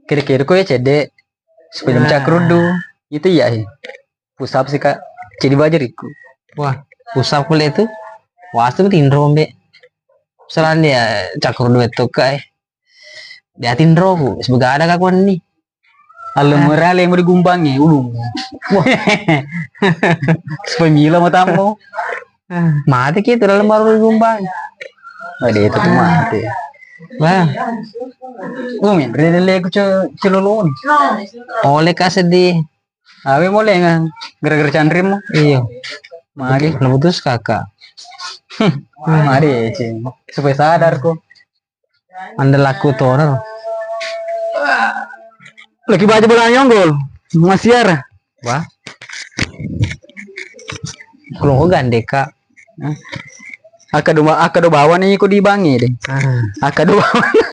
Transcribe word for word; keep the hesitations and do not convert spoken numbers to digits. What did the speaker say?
Kira-kira ko ya cedde supaya mencak keruddu. Itu iya, eh. Pusap sih, Kak. Jadi bajariku. Wah, pusap kulit itu. Wah, itu tinro, Mbak. Selain dia cak keruddu itu, Kak, eh. Dia tinro ku, sebagai ada kakuan nih. Allemura lemo digumbangi ulung. Wah. Supaya milo matamu. Mati ki itu dalam baru digumbang. Ada itu mati. Wah. Umin, rede leku celulun. Oleh kak sedih. Awe mole ngang gara-gara canrim. Iya. Mari. Lebutus kakak. Mari, cing. Supaya sadar ko. Anda laku toner. Lagi baca bola nyonggol. Masiar. Wah. Kulung gandeka. Aka do, aka do bawa nih, iko dibangi deh. Ah. Aka do bawa.